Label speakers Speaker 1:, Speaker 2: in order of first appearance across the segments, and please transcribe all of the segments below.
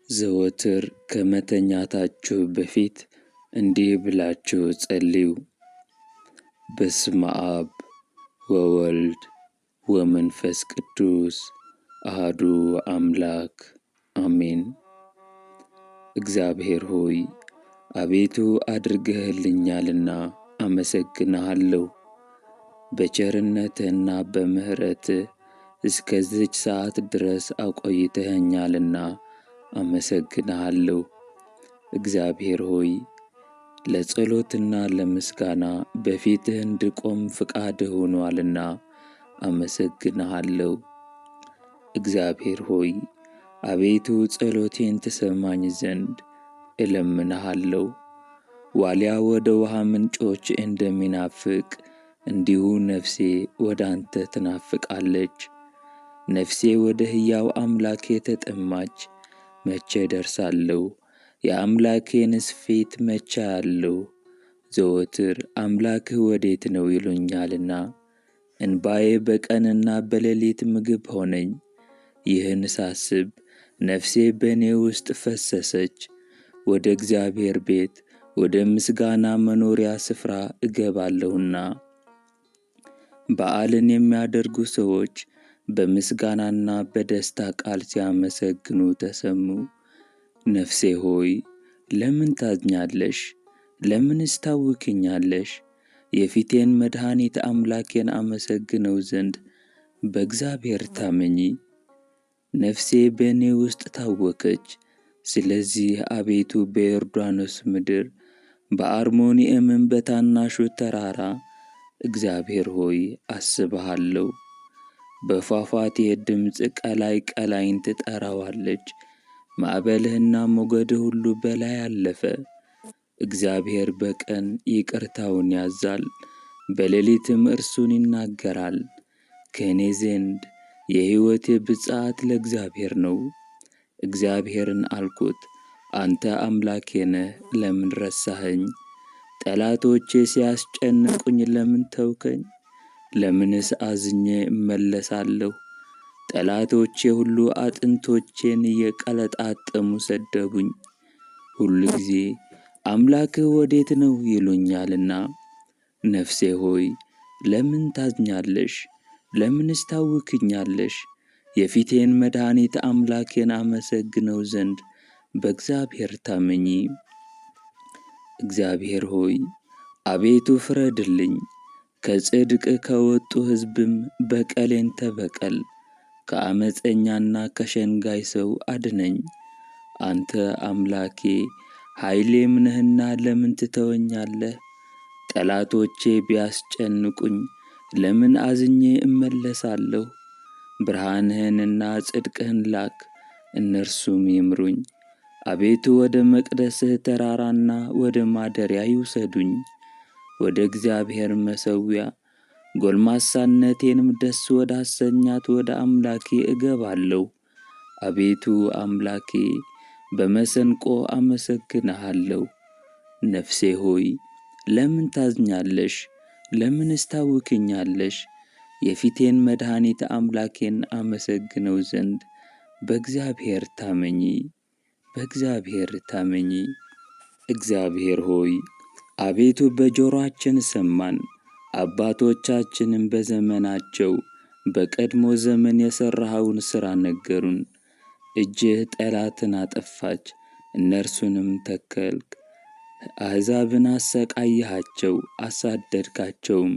Speaker 1: ዘወትር ከመተኛታችሁ በፊት እንዲህ ብላችሁ ጸልዩ። በስመ አብ ወወልድ ወመንፈስ ቅዱስ አሐዱ አምላክ አሜን። እግዚአብሔር ሆይ አቤቱ አድርገህልኛልና አመሰግንሃለሁ። በቸርነትህና በምሕረትህ እስከዚህች ሰዓት ድረስ አቆይተኸኛልና አመሰግንሃለሁ። እግዚአብሔር ሆይ ለጸሎትና ለምስጋና በፊትህ እንድቆም ፍቃድህ ሆኗልና አመሰግንሃለሁ። እግዚአብሔር ሆይ አቤቱ ጸሎቴን ትሰማኝ ዘንድ እለምንሃለሁ። ዋልያ ወደ ውሃ ምንጮች እንደሚናፍቅ እንዲሁ ነፍሴ ወደ አንተ ትናፍቃለች። ነፍሴ ወደ ሕያው አምላኬ ተጠማች። መቼ ደርሳለሁ? የአምላኬንስ ፊት መቼ አያለሁ? ዘወትር አምላክህ ወዴት ነው ይሉኛልና፣ እንባዬ በቀንና በሌሊት ምግብ ሆነኝ። ይህን ሳስብ ነፍሴ በእኔ ውስጥ ፈሰሰች። ወደ እግዚአብሔር ቤት ወደ ምስጋና መኖሪያ ስፍራ እገባለሁና። በዓልን የሚያደርጉ ሰዎች በምስጋናና በደስታ ቃል ሲያመሰግኑ ተሰሙ። ነፍሴ ሆይ ለምን ታዝኛለሽ? ለምንስ ታውክኛለሽ? የፊቴን መድኃኒት አምላኬን አመሰግነው ዘንድ በእግዚአብሔር ታመኚ። ነፍሴ በእኔ ውስጥ ታወከች። ስለዚህ አቤቱ በዮርዳኖስ ምድር በአርሞንኤምም በታናሹ ተራራ እግዚአብሔር ሆይ አስብሃለሁ። በፏፏቴ ድምፅ ቀላይ ቀላይን ትጠራዋለች። ማዕበልህና ሞገድህ ሁሉ በላይ አለፈ። እግዚአብሔር በቀን ይቅርታውን ያዛል፣ በሌሊትም እርሱን ይናገራል። ከእኔ ዘንድ የሕይወቴ ብፅዓት ለእግዚአብሔር ነው። እግዚአብሔርን አልኩት፣ አንተ አምላኬ ነህ፣ ለምን ረሳኸኝ? ጠላቶቼ ሲያስጨንቁኝ ለምን ተውከኝ? ለምንስ አዝኜ እመለሳለሁ? ጠላቶቼ ሁሉ አጥንቶቼን እየቀለጣጠሙ ሰደቡኝ። ሁሉ ጊዜ አምላክህ ወዴት ነው ይሉኛልና። ነፍሴ ሆይ ለምን ታዝኛለሽ? ለምንስ ታውክኛለሽ? የፊቴን መድኃኒት አምላኬን አመሰግነው ዘንድ በእግዚአብሔር ታመኚ። እግዚአብሔር ሆይ አቤቱ ፍረድልኝ፣ ከጽድቅ ከወጡ ሕዝብም በቀሌን ተበቀል። ከአመፀኛና ከሸንጋይ ሰው አድነኝ። አንተ አምላኬ ኃይሌም ነህና ለምን ትተወኛለህ? ጠላቶቼ ቢያስጨንቁኝ ለምን አዝኜ እመለሳለሁ? ብርሃንህንና ጽድቅህን ላክ፣ እነርሱም ይምሩኝ። አቤቱ ወደ መቅደስህ ተራራና ወደ ማደሪያ ይውሰዱኝ። ወደ እግዚአብሔር መሠዊያ ጎልማሳነቴንም ደስ ወዳሰኛት ወደ አምላኬ እገባለሁ። አቤቱ አምላኬ በመሰንቆ አመሰግንሃለሁ። ነፍሴ ሆይ ለምን ታዝኛለሽ? ለምንስ ታውክኛለሽ? የፊቴን መድኃኒት አምላኬን አመሰግነው ዘንድ በእግዚአብሔር ታመኚ፣ በእግዚአብሔር ታመኚ። እግዚአብሔር ሆይ አቤቱ በጆሮአችን ሰማን፣ አባቶቻችንም በዘመናቸው በቀድሞ ዘመን የሠራኸውን ሥራ ነገሩን። እጅህ ጠላትን አጠፋች፣ እነርሱንም ተከልክ። አሕዛብን አሰቃየሃቸው፣ አሳደድካቸውም።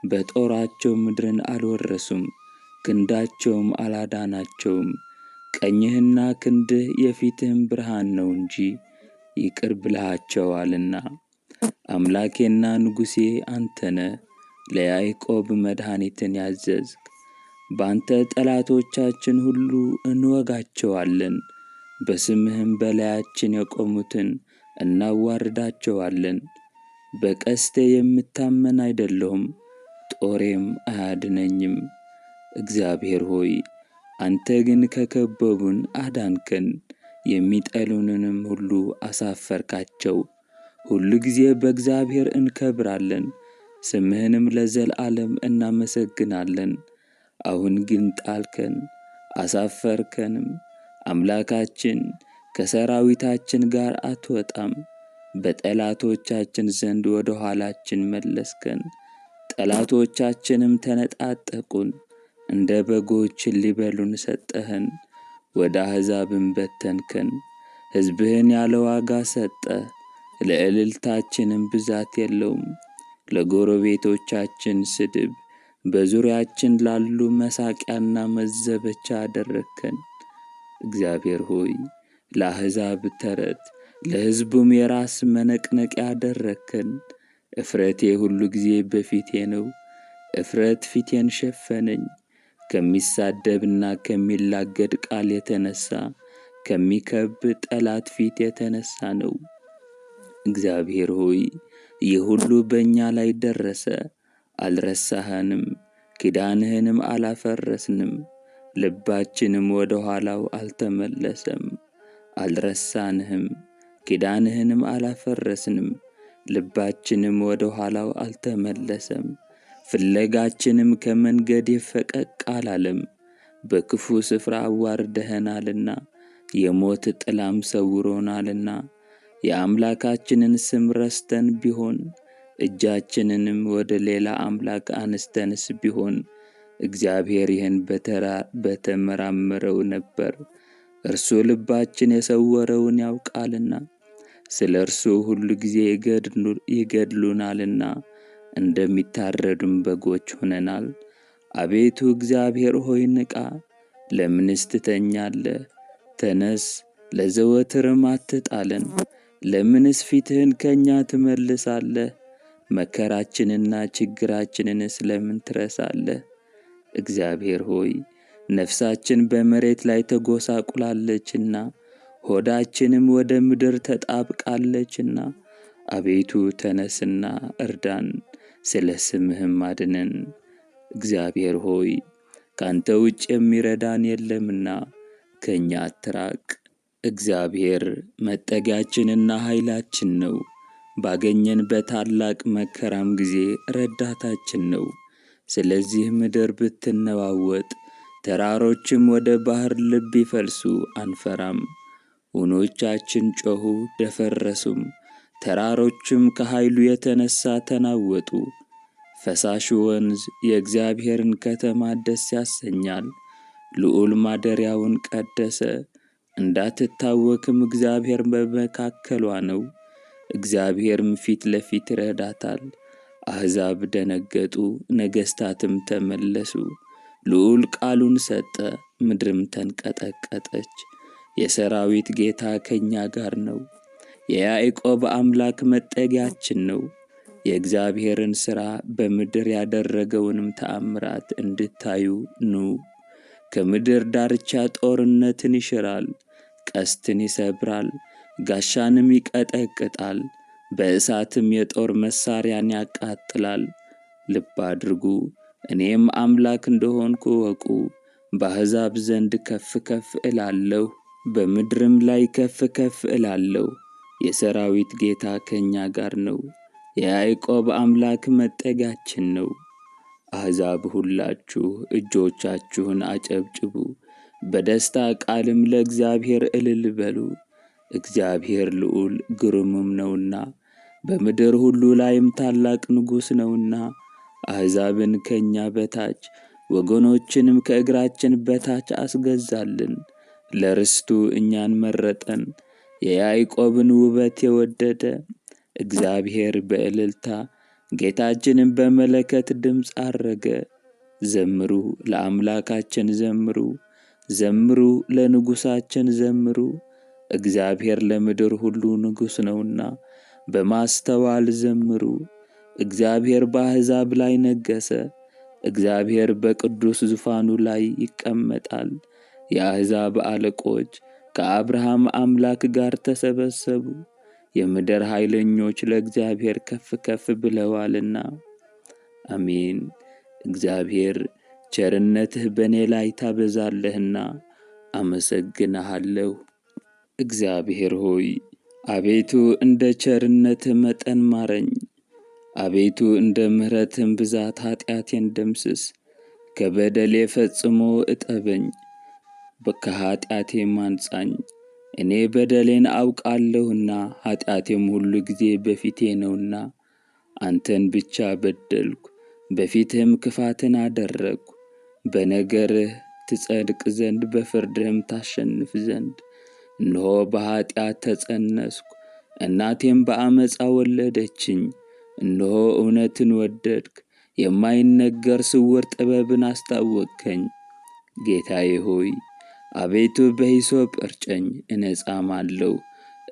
Speaker 1: በጦራቸው ምድርን አልወረሱም፣ ክንዳቸውም አላዳናቸውም። ቀኝህና ክንድህ የፊትህም ብርሃን ነው እንጂ ይቅር ብለሃቸዋልና። አምላኬና ንጉሴ አንተ ነህ፣ ለያዕቆብ መድኃኒትን ያዘዝክ። በአንተ ጠላቶቻችን ሁሉ እንወጋቸዋለን፣ በስምህም በላያችን የቆሙትን እናዋርዳቸዋለን። በቀስቴ የምታመን አይደለሁም፣ ጦሬም አያድነኝም። እግዚአብሔር ሆይ አንተ ግን ከከበቡን አዳንከን፣ የሚጠሉንንም ሁሉ አሳፈርካቸው። ሁሉ ጊዜ በእግዚአብሔር እንከብራለን፣ ስምህንም ለዘላለም እናመሰግናለን። አሁን ግን ጣልከን አሳፈርከንም። አምላካችን ከሰራዊታችን ጋር አትወጣም። በጠላቶቻችን ዘንድ ወደ ኋላችን መለስከን፣ ጠላቶቻችንም ተነጣጠቁን። እንደ በጎች ሊበሉን ሰጠህን፣ ወደ አሕዛብም በተንከን። ሕዝብህን ያለ ዋጋ ሰጠህ፣ ለእልልታችንም ብዛት የለውም። ለጎረቤቶቻችን ስድብ፣ በዙሪያችን ላሉ መሳቂያና መዘበቻ አደረግከን። እግዚአብሔር ሆይ፣ ለአሕዛብ ተረት፣ ለሕዝቡም የራስ መነቅነቂያ አደረግከን። እፍረቴ ሁሉ ጊዜ በፊቴ ነው። እፍረት ፊቴን ሸፈነኝ። ከሚሳደብና ከሚላገድ ቃል የተነሳ፣ ከሚከብ ጠላት ፊት የተነሳ ነው። እግዚአብሔር ሆይ፣ ይህ ሁሉ በእኛ ላይ ደረሰ፣ አልረሳኸንም፣ ኪዳንህንም አላፈረስንም፣ ልባችንም ወደ ኋላው አልተመለሰም። አልረሳንህም፣ ኪዳንህንም አላፈረስንም፣ ልባችንም ወደ ኋላው አልተመለሰም። ፍለጋችንም ከመንገድ ፈቀቅ አላለም። በክፉ ስፍራ አዋርደኸናልና፣ የሞት ጥላም ሰውሮናልና፣ የአምላካችንን ስም ረስተን ቢሆን፣ እጃችንንም ወደ ሌላ አምላክ አነስተንስ ቢሆን፣ እግዚአብሔር ይህን በተመራመረው ነበር። እርሱ ልባችን የሰወረውን ያውቃልና፣ ስለ እርሱ ሁሉ ጊዜ ይገድሉናልና፣ እንደሚታረዱም በጎች ሆነናል። አቤቱ እግዚአብሔር ሆይ ንቃ! ለምንስ ትተኛለህ? ተነስ፣ ለዘወትርም አትጣለን። ለምንስ ፊትህን ከእኛ ትመልሳለህ? መከራችንና ችግራችንንስ ለምን ትረሳለህ? እግዚአብሔር ሆይ፣ ነፍሳችን በመሬት ላይ ተጎሳቁላለችና፣ ሆዳችንም ወደ ምድር ተጣብቃለችና፣ አቤቱ ተነስና እርዳን፣ ስለ ስምህም አድነን። እግዚአብሔር ሆይ፣ ካንተ ውጭ የሚረዳን የለምና ከእኛ አትራቅ። እግዚአብሔር መጠጊያችንና ኃይላችን ነው፣ ባገኘን በታላቅ መከራም ጊዜ ረዳታችን ነው። ስለዚህ ምድር ብትነዋወጥ፣ ተራሮችም ወደ ባህር ልብ ቢፈልሱ አንፈራም። ውኖቻችን ጮኹ ደፈረሱም፣ ተራሮችም ከኃይሉ የተነሳ ተናወጡ። ፈሳሹ ወንዝ የእግዚአብሔርን ከተማ ደስ ያሰኛል። ልዑል ማደሪያውን ቀደሰ፣ እንዳትታወክም እግዚአብሔር በመካከሏ ነው። እግዚአብሔርም ፊት ለፊት ይረዳታል። አሕዛብ ደነገጡ፣ ነገሥታትም ተመለሱ። ልዑል ቃሉን ሰጠ፣ ምድርም ተንቀጠቀጠች። የሰራዊት ጌታ ከእኛ ጋር ነው፣ የያዕቆብ አምላክ መጠጊያችን ነው። የእግዚአብሔርን ሥራ፣ በምድር ያደረገውንም ተአምራት እንድታዩ ኑ። ከምድር ዳርቻ ጦርነትን ይሽራል፣ ቀስትን ይሰብራል፣ ጋሻንም ይቀጠቅጣል፣ በእሳትም የጦር መሳሪያን ያቃጥላል። ልብ አድርጉ፣ እኔም አምላክ እንደሆንኩ እወቁ። በአሕዛብ ዘንድ ከፍ ከፍ እላለሁ፣ በምድርም ላይ ከፍ ከፍ እላለሁ። የሰራዊት ጌታ ከእኛ ጋር ነው፣ የያዕቆብ አምላክ መጠጊያችን ነው። አሕዛብ ሁላችሁ እጆቻችሁን አጨብጭቡ፣ በደስታ ቃልም ለእግዚአብሔር እልል በሉ። እግዚአብሔር ልዑል ግሩምም ነውና፣ በምድር ሁሉ ላይም ታላቅ ንጉሥ ነውና፣ አሕዛብን ከእኛ በታች፣ ወገኖችንም ከእግራችን በታች አስገዛልን። ለርስቱ እኛን መረጠን፣ የያዕቆብን ውበት የወደደ። እግዚአብሔር በእልልታ፣ ጌታችንን በመለከት ድምፅ አረገ። ዘምሩ፣ ለአምላካችን ዘምሩ፣ ዘምሩ፣ ለንጉሣችን ዘምሩ። እግዚአብሔር ለምድር ሁሉ ንጉሥ ነውና በማስተዋል ዘምሩ። እግዚአብሔር በአሕዛብ ላይ ነገሠ። እግዚአብሔር በቅዱስ ዙፋኑ ላይ ይቀመጣል። የአሕዛብ አለቆች ከአብርሃም አምላክ ጋር ተሰበሰቡ። የምድር ኃይለኞች ለእግዚአብሔር ከፍ ከፍ ብለዋልና። አሜን። እግዚአብሔር፣ ቸርነትህ በእኔ ላይ ታበዛለህና አመሰግንሃለሁ። እግዚአብሔር ሆይ፣ አቤቱ እንደ ቸርነትህ መጠን ማረኝ። አቤቱ፣ እንደ ምሕረትህም ብዛት ኃጢአቴን ደምስስ። ከበደሌ ፈጽሞ እጠበኝ፣ ከኃጢአቴም አንጻኝ። እኔ በደሌን አውቃለሁና ኃጢአቴም ሁሉ ጊዜ በፊቴ ነውና። አንተን ብቻ በደልኩ፣ በፊትህም ክፋትን አደረግኩ። በነገርህ ትጸድቅ ዘንድ በፍርድህም ታሸንፍ ዘንድ። እነሆ በኃጢአት ተጸነስኩ፣ እናቴም በዓመፃ ወለደችኝ። እነሆ እውነትን ወደድክ፣ የማይነገር ስውር ጥበብን አስታወቅከኝ። ጌታዬ ሆይ አቤቱ በሂሶጵ እርጨኝ፣ እነጻማለሁ።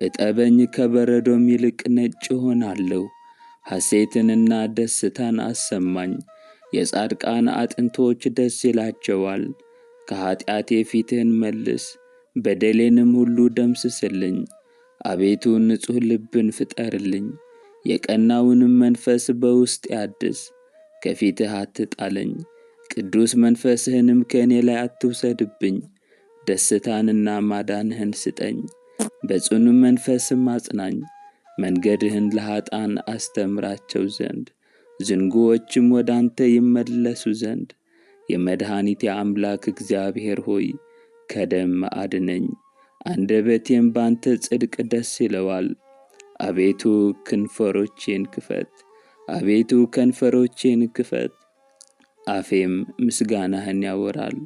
Speaker 1: እጠበኝ፣ ከበረዶም ይልቅ ነጭ እሆናለሁ። ሐሴትንና ደስታን አሰማኝ፣ የጻድቃን አጥንቶች ደስ ይላቸዋል። ከኃጢአቴ ፊትህን መልስ፣ በደሌንም ሁሉ ደምስስልኝ። አቤቱ ንጹሕ ልብን ፍጠርልኝ፣ የቀናውንም መንፈስ በውስጤ አድስ። ከፊትህ አትጣለኝ፣ ቅዱስ መንፈስህንም ከእኔ ላይ አትውሰድብኝ። ደስታንና ማዳንህን ስጠኝ፣ በጽኑ መንፈስም አጽናኝ። መንገድህን ለኃጥአን አስተምራቸው ዘንድ፣ ዝንጉዎችም ወደ አንተ ይመለሱ ዘንድ። የመድኃኒቴ አምላክ እግዚአብሔር ሆይ ከደም አድነኝ። አንደበቴም ባንተ ጽድቅ ደስ ይለዋል። አቤቱ ከንፈሮቼን ክፈት፣ አቤቱ ከንፈሮቼን ክፈት፣ አፌም ምስጋናህን ያወራል።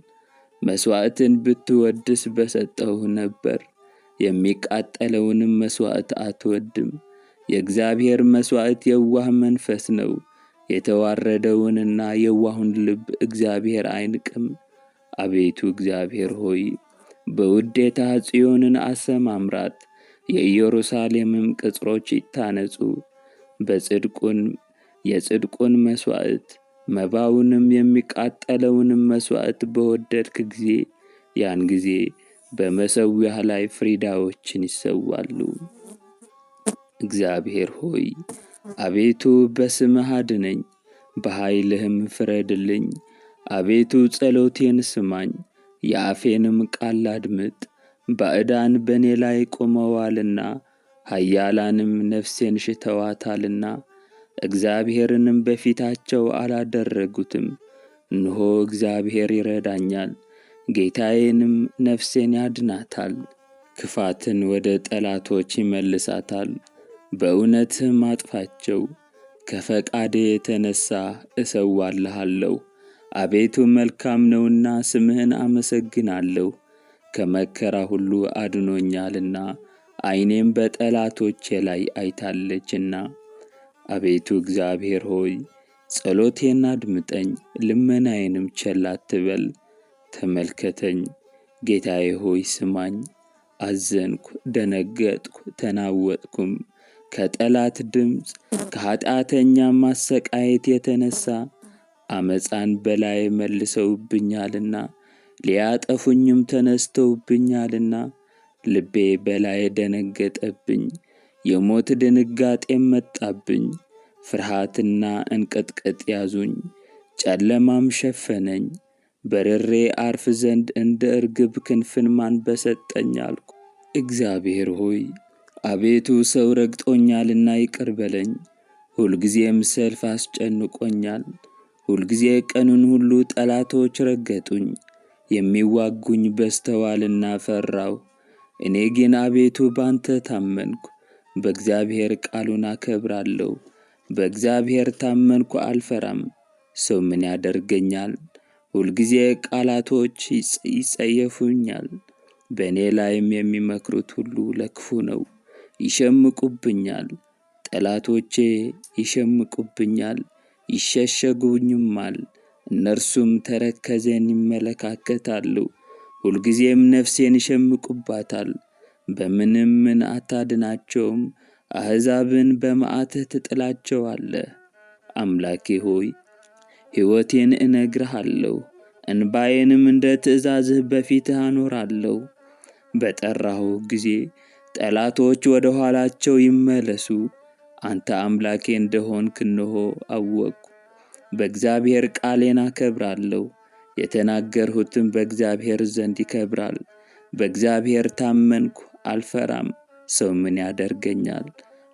Speaker 1: መሥዋዕትን ብትወድስ በሰጠሁህ ነበር፣ የሚቃጠለውንም መሥዋዕት አትወድም። የእግዚአብሔር መሥዋዕት የዋህ መንፈስ ነው። የተዋረደውንና የዋሁን ልብ እግዚአብሔር አይንቅም። አቤቱ እግዚአብሔር ሆይ በውዴታ ጽዮንን አሰማምራት፣ የኢየሩሳሌምም ቅጽሮች ይታነጹ። በጽድቁን የጽድቁን መሥዋዕት መባውንም የሚቃጠለውንም መሥዋዕት በወደድክ ጊዜ ያን ጊዜ በመሠዊያህ ላይ ፍሪዳዎችን ይሰዋሉ። እግዚአብሔር ሆይ አቤቱ በስምህ አድነኝ፣ በኃይልህም ፍረድልኝ። አቤቱ ጸሎቴን ስማኝ፣ የአፌንም ቃል አድምጥ። ባዕዳን በእኔ ላይ ቆመዋልና ኃያላንም ነፍሴን ሽተዋታልና፣ እግዚአብሔርንም በፊታቸው አላደረጉትም። እነሆ እግዚአብሔር ይረዳኛል፣ ጌታዬንም ነፍሴን ያድናታል። ክፋትን ወደ ጠላቶች ይመልሳታል፣ በእውነትህም አጥፋቸው። ከፈቃዴ የተነሣ እሰዋልሃለሁ። አቤቱ መልካም ነውና ስምህን አመሰግናለሁ። ከመከራ ሁሉ አድኖኛልና ዓይኔም በጠላቶቼ ላይ አይታለችና። አቤቱ እግዚአብሔር ሆይ ጸሎቴን አድምጠኝ፣ ልመናዬንም ቸል አትበል። ተመልከተኝ ጌታዬ ሆይ ስማኝ። አዘንኩ፣ ደነገጥኩ፣ ተናወጥኩም። ከጠላት ድምፅ ከኃጢአተኛ ማሰቃየት የተነሳ ዓመፃን በላይ መልሰውብኛልና ሊያጠፉኝም ተነስተውብኛልና። ልቤ በላይ ደነገጠብኝ፣ የሞት ድንጋጤም መጣብኝ። ፍርሃትና እንቅጥቅጥ ያዙኝ፣ ጨለማም ሸፈነኝ። በርሬ አርፍ ዘንድ እንደ እርግብ ክንፍን ማን በሰጠኝ አልኩ። እግዚአብሔር ሆይ አቤቱ ሰው ረግጦኛልና ይቅር በለኝ። ሁልጊዜም ሰልፍ አስጨንቆኛል። ሁልጊዜ ቀኑን ሁሉ ጠላቶች ረገጡኝ፣ የሚዋጉኝ በዝተዋልና ፈራሁ። እኔ ግን አቤቱ ባንተ ታመንኩ፣ በእግዚአብሔር ቃሉን አከብራለሁ። በእግዚአብሔር ታመንኩ አልፈራም። ሰው ምን ያደርገኛል? ሁልጊዜ ቃላቶች ይጸየፉኛል። በእኔ ላይም የሚመክሩት ሁሉ ለክፉ ነው። ይሸምቁብኛል፣ ጠላቶቼ ይሸምቁብኛል፣ ይሸሸጉኝማል። እነርሱም ተረከዜን ይመለካከታሉ፣ ሁልጊዜም ነፍሴን ይሸምቁባታል። በምንም ምን አታድናቸውም፣ አሕዛብን በመዓትህ ትጥላቸዋለህ። አምላኬ ሆይ ሕይወቴን እነግርሃለሁ፣ እንባዬንም እንደ ትእዛዝህ በፊትህ አኖራለሁ። በጠራሁህ ጊዜ ጠላቶች ወደ ኋላቸው ይመለሱ። አንተ አምላኬ እንደሆንክ እነሆ አወቅኩ። በእግዚአብሔር ቃሌን አከብራለሁ፣ የተናገርሁትም በእግዚአብሔር ዘንድ ይከብራል። በእግዚአብሔር ታመንኩ አልፈራም፣ ሰው ምን ያደርገኛል?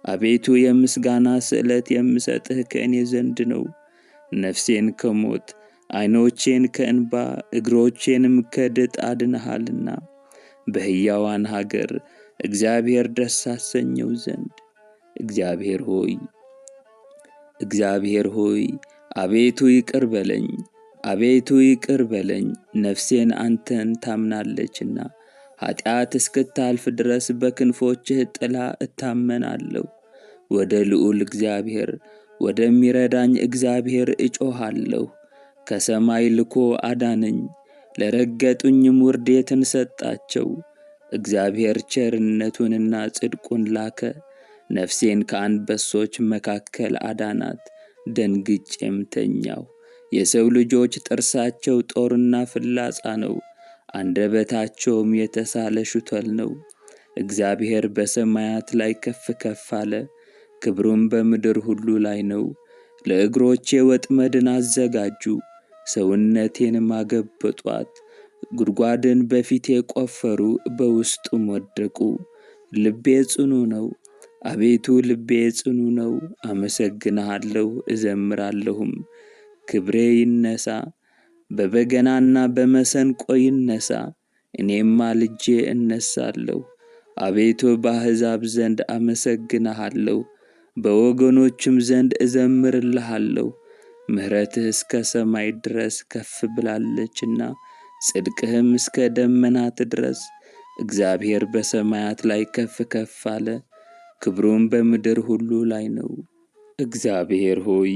Speaker 1: አቤቱ የምስጋና ስዕለት የምሰጥህ ከእኔ ዘንድ ነው። ነፍሴን ከሞት ዓይኖቼን ከእንባ እግሮቼንም ከድጥ አድነሃልና። በሕያዋን ሀገር እግዚአብሔር ደስ አሰኘው ዘንድ። እግዚአብሔር ሆይ፣ እግዚአብሔር ሆይ፣ አቤቱ ይቅር በለኝ፣ አቤቱ ይቅር በለኝ፣ ነፍሴን አንተን ታምናለችና። ኃጢአት እስክታልፍ ድረስ በክንፎችህ ጥላ እታመናለሁ። ወደ ልዑል እግዚአብሔር፣ ወደሚረዳኝ እግዚአብሔር እጮኻለሁ። ከሰማይ ልኮ አዳነኝ፣ ለረገጡኝም ውርደትን ሰጣቸው። እግዚአብሔር ቸርነቱንና ጽድቁን ላከ፣ ነፍሴን ከአንበሶች መካከል አዳናት። ደንግጬም ተኛሁ። የሰው ልጆች ጥርሳቸው ጦርና ፍላጻ ነው፣ አንደበታቸውም የተሳለ ሹተል ነው። እግዚአብሔር በሰማያት ላይ ከፍ ከፍ አለ፣ ክብሩም በምድር ሁሉ ላይ ነው። ለእግሮቼ ወጥመድን አዘጋጁ፣ ሰውነቴንም አገበጧት። ጉድጓድን በፊቴ ቆፈሩ፣ በውስጡም ወደቁ። ልቤ ጽኑ ነው፣ አቤቱ ልቤ ጽኑ ነው። አመሰግንሃለሁ፣ እዘምራለሁም። ክብሬ ይነሣ፣ በበገናና በመሰንቆ ይነሣ። እኔም ማልጄ እነሣለሁ። አቤቱ በአሕዛብ ዘንድ አመሰግንሃለሁ፣ በወገኖችም ዘንድ እዘምርልሃለሁ። ምሕረትህ እስከ ሰማይ ድረስ ከፍ ብላለችና፣ ጽድቅህም እስከ ደመናት ድረስ። እግዚአብሔር በሰማያት ላይ ከፍ ከፍ አለ፣ ክብሩም በምድር ሁሉ ላይ ነው። እግዚአብሔር ሆይ፣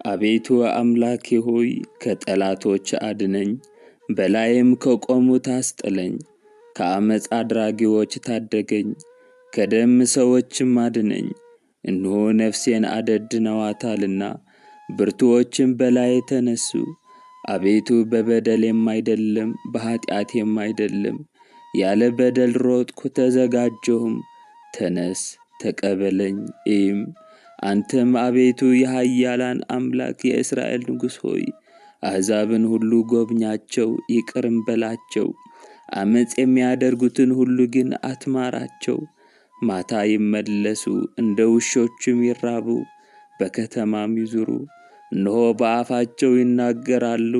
Speaker 1: አቤቱ አምላኬ ሆይ፣ ከጠላቶች አድነኝ፣ በላይም ከቆሙት አስጥለኝ። ከዓመፅ አድራጊዎች ታደገኝ፣ ከደም ሰዎችም አድነኝ። እነሆ ነፍሴን አደድነዋታልና፣ ብርቱዎችም በላዬ ተነሱ። አቤቱ በበደሌም አይደለም፣ በኃጢአቴም አይደለም። ያለ በደል ሮጥኩ ተዘጋጀሁም። ተነስ ተቀበለኝ እይም። አንተም አቤቱ የኃያላን አምላክ የእስራኤል ንጉሥ ሆይ፣ አሕዛብን ሁሉ ጎብኛቸው፣ ይቅርም በላቸው። ዓመፅ የሚያደርጉትን ሁሉ ግን አትማራቸው። ማታ ይመለሱ፣ እንደ ውሾችም ይራቡ፣ በከተማም ይዙሩ። እነሆ በአፋቸው ይናገራሉ፣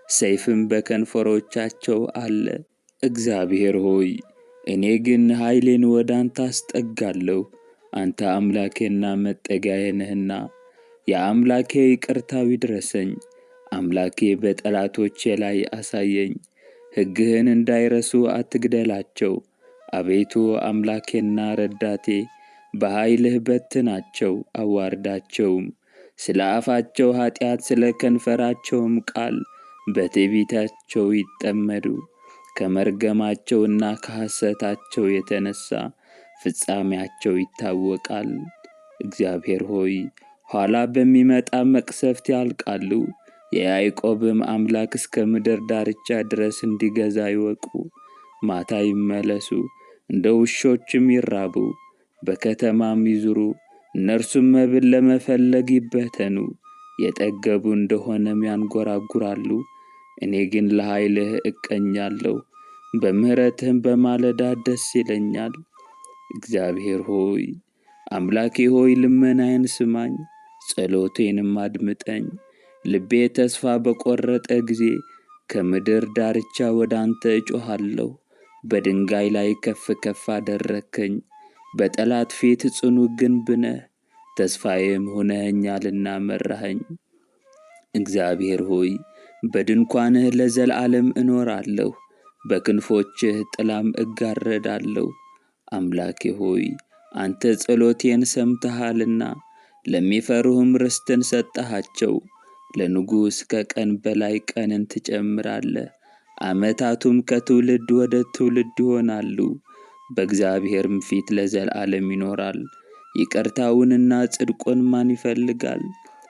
Speaker 1: ሰይፍም በከንፈሮቻቸው አለ። እግዚአብሔር ሆይ፣ እኔ ግን ኃይሌን ወደ አንተ አስጠጋለሁ፣ አንተ አምላኬና መጠጊያዬ ነህና። የአምላኬ ይቅርታው ይድረሰኝ፣ አምላኬ በጠላቶቼ ላይ አሳየኝ። ሕግህን እንዳይረሱ አትግደላቸው። አቤቱ አምላኬና ረዳቴ፣ በኃይልህ በትናቸው፣ አዋርዳቸውም። ስለ አፋቸው ኃጢአት፣ ስለ ከንፈራቸውም ቃል በትዕቢታቸው ይጠመዱ። ከመርገማቸውና ከሐሰታቸው የተነሣ ፍጻሜያቸው ይታወቃል። እግዚአብሔር ሆይ፣ ኋላ በሚመጣ መቅሰፍት ያልቃሉ። የያዕቆብም አምላክ እስከ ምድር ዳርቻ ድረስ እንዲገዛ ይወቁ። ማታ ይመለሱ፣ እንደ ውሾችም ይራቡ፣ በከተማም ይዙሩ። እነርሱም መብል ለመፈለግ ይበተኑ፣ የጠገቡ እንደሆነም ያንጎራጉራሉ። እኔ ግን ለኃይልህ እቀኛለሁ፣ በምሕረትህም በማለዳ ደስ ይለኛል። እግዚአብሔር ሆይ፣ አምላኬ ሆይ፣ ልመናዬን ስማኝ፣ ጸሎቴንም አድምጠኝ። ልቤ ተስፋ በቆረጠ ጊዜ ከምድር ዳርቻ ወደ አንተ እጮኻለሁ። በድንጋይ ላይ ከፍ ከፍ አደረግከኝ፣ በጠላት ፊት ጽኑ ግንብ ነህ። ተስፋዬም ሆነኸኛልና መራኸኝ። እግዚአብሔር ሆይ፣ በድንኳንህ ለዘላለም እኖራለሁ፣ በክንፎችህ ጥላም እጋረዳለሁ። አምላኬ ሆይ፣ አንተ ጸሎቴን ሰምተሃልና፣ ለሚፈሩህም ርስትን ሰጠሃቸው። ለንጉሥ ከቀን በላይ ቀንን ትጨምራለህ፣ ዓመታቱም ከትውልድ ወደ ትውልድ ይሆናሉ። በእግዚአብሔርም ፊት ለዘላለም ይኖራል። ይቅርታውንና ጽድቁን ማን ይፈልጋል?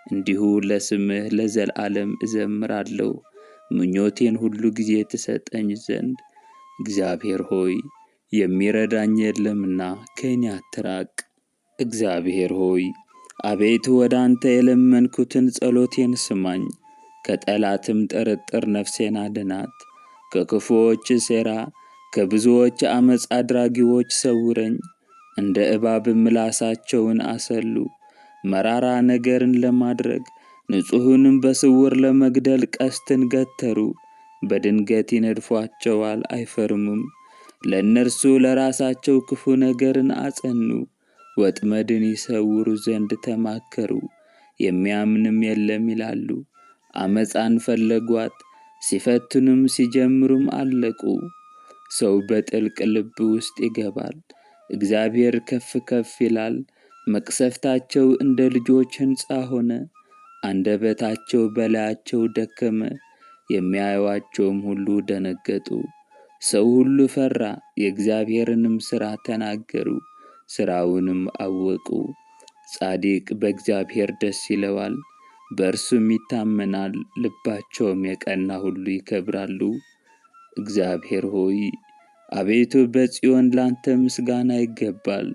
Speaker 1: እንዲሁ ለስምህ ለዘላለም እዘምራለሁ፣ ምኞቴን ሁሉ ጊዜ ትሰጠኝ ዘንድ። እግዚአብሔር ሆይ፣ የሚረዳኝ የለምና ከእኔ አትራቅ። እግዚአብሔር ሆይ፣ አቤቱ ወደ አንተ የለመንኩትን ጸሎቴን ስማኝ። ከጠላትም ጥርጥር ነፍሴን አድናት። ከክፉዎች ሴራ፣ ከብዙዎች ዓመፅ አድራጊዎች ሰውረኝ። እንደ እባብ ምላሳቸውን አሰሉ፣ መራራ ነገርን ለማድረግ ንጹሕንም በስውር ለመግደል ቀስትን ገተሩ። በድንገት ይነድፏቸዋል፣ አይፈርሙም። ለእነርሱ ለራሳቸው ክፉ ነገርን አጸኑ፣ ወጥመድን ይሰውሩ ዘንድ ተማከሩ። የሚያምንም የለም ይላሉ። ዓመፃን ፈለጓት፣ ሲፈትኑም ሲጀምሩም አለቁ። ሰው በጥልቅ ልብ ውስጥ ይገባል፣ እግዚአብሔር ከፍ ከፍ ይላል። መቅሰፍታቸው እንደ ልጆች ሕንፃ ሆነ፣ አንደበታቸው በላያቸው ደከመ፣ የሚያዩአቸውም ሁሉ ደነገጡ። ሰው ሁሉ ፈራ፣ የእግዚአብሔርንም ሥራ ተናገሩ፣ ሥራውንም አወቁ። ጻድቅ በእግዚአብሔር ደስ ይለዋል፣ በእርሱም ይታመናል፣ ልባቸውም የቀና ሁሉ ይከብራሉ። እግዚአብሔር ሆይ አቤቱ በጽዮን ላንተ ምስጋና ይገባል፣